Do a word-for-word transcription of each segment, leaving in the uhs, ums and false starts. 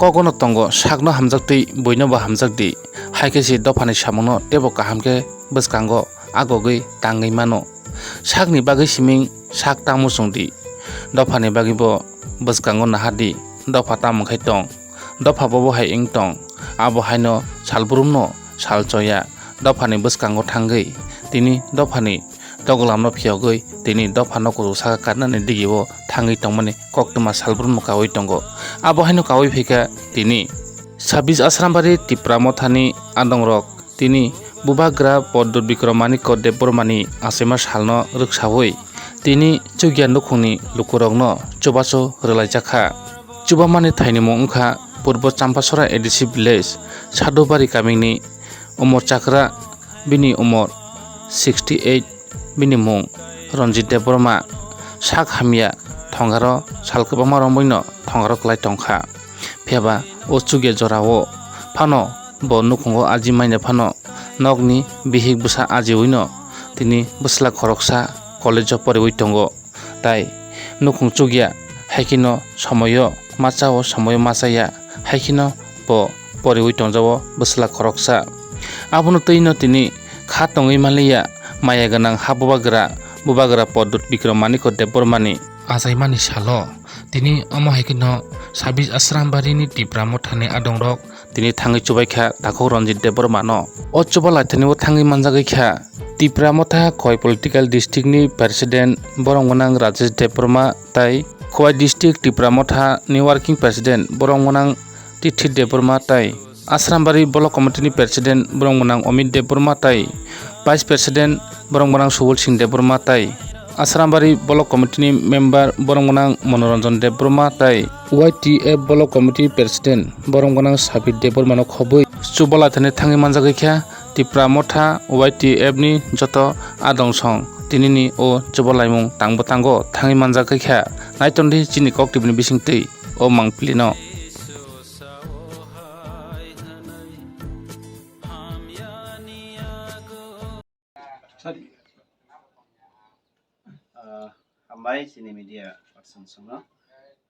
Kogono tongo, sakno hamjak twi buino bo hamjak di. Hai khe se dophani samungno teibo kaham khe bwskango agogwi tangwi mano. Sakni bagwi siming sak tamo chwng di. Dophani bagwi bo bwskango naha di. Dopha tamo khai tong. Dopha bobo hai wng tong. Abo haino salbrumno sal choya. Dophani bwskango thangwi tini dophani dogolamno phiyogwi tini dophano kuchuk saka karnani digio thangwi tongmani koktwma salbrumno kaui tongo. Abo haino kaui phaikha tini Sabis Asrambari Tipra Mothani adongrok tini Bubagra Poddut Bikram Manikya Debbarmani achaima salno rwksaui tini chukya nukhungni lukurokno chubachu rwlaijakha. Chubamani thainimung wngkha Purbo Champasora A D C village Sadhubari kamini Umor Chakra, bini umor sixty eight, bini mung Ranjit Debbarma. Sak hamya thongaro sal kwbangma romwino thongaro kwlai tongkha. Phiyaba o chukya jorao phano bo nukhungo aji manya phano nokni bihik bwsa ajiwino tini bwsla khoroksa college-o poriwi tongo. Tai nukhung chukya, hai kheno somoio machao, somoio machaya, hai kheno bo poriwi tongjao bwsla khoroksa. Abono twino tini kha tongwi manliya maya gwnang ha bubagra, Bubagra Poddut Bikram Manikya Debbarmani achaimani salo. Tini omo hai kheno Sabis Asrambarini Tipra Mothani adongrok tini thangwi chubaikha takhuk Ranjit Debbarmano. O chuba laithani o thangwi manjagwi kha Tipra Motha Khowai political district ni president borom gwnang Rajesh Debbarma tai Khowai district Tipra Motha ni working president borom gwnang Tithi Debbarma tai Asrambari block committee ni president borom gwnang Amit Debbarma tai vice president borom gwnang Subol Singh Debbarma tai Asrambari block committee ni member borom gwnang Monoranjan Debbarma tai Y T F block committee president borom gwnang Sabir Debbarma no khobwi chuba laithani thangwi manjagwi kha Tipra Motha Y T F ni joto adong song tinini o chuba laimung tangbo tango thangwi manjagwi kha. Naitongdi chini kok T V ni bisingtwi o mangpili no. Ah, hambai chini media person songno.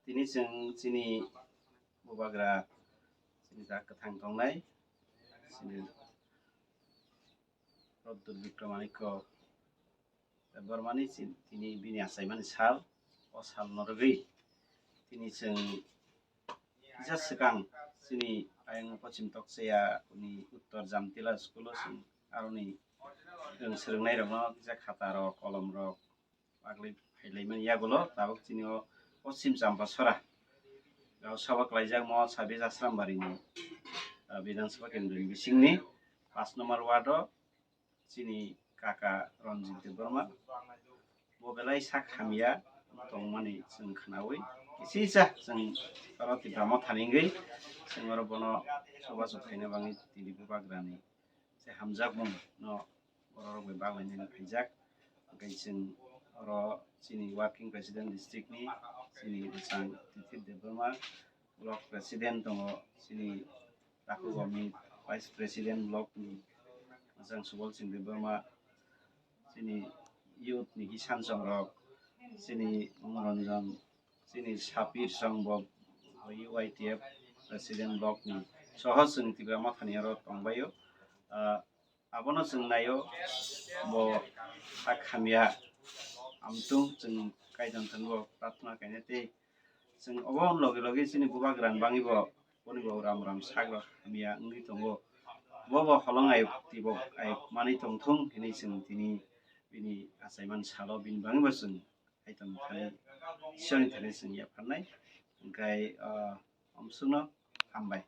Tini chwng chini bubagra chini jak kwthang tongnai chini Pradyut Bikram Manikya Debbarmani chin-, tini bini achaimani sal, o sal norogwi tini chwng kisa swkang chini ayang Pochim Tokchaya ni Uttor Jamtila school-o chwng aroni chwng swrwngnairokno kisa khatarok, kolomrok, bagwi phailaimani yagulo tabuk chini o Pochim Champasora Rajya Sabha kwlaijakmo Sabis Asrambari ni, ah, Bidhan Sabha Kendra ni bisingni paanch number ward o chini kaka Ranjit Debbarma bo belai sak hamya tongmani chwng khnaui kisa kisa chwng oro Tipra Motha ni wngwi chwng oro bono chubachu khaina bagwi tini bubagrani se hamjakmung no borok rok bai baglainani phaijak. Hwnkhe chwng oro chini working president district ni chini bwsang Tithi Debbarma, block president tongo chini Takhuk Amit, vice president block ni bwsang Subol Singh Debbarma, chini youth ni kisan chong rok, chini Monoranjan, chini Sapir song bo Y T F president block ni soho chwng Tipra Motha ni oro tongbaio. Ah, abono chwng naio bo sak hamya amtung chwng kaitor thani bo prarthana kainai tei chwng obo loge loge chini bubagrani bagwi bo boni bo ram ram sak rok hamya wngwi tongo. Bo bo holong ai twi bo ai manwi tongthung hinwi chwng tini bini achaimani salo bini bagwi bo chwng Kaitorni thani, Iswrani thani chwng yapharnai. Hwnkhe, ah, omsukno hambai.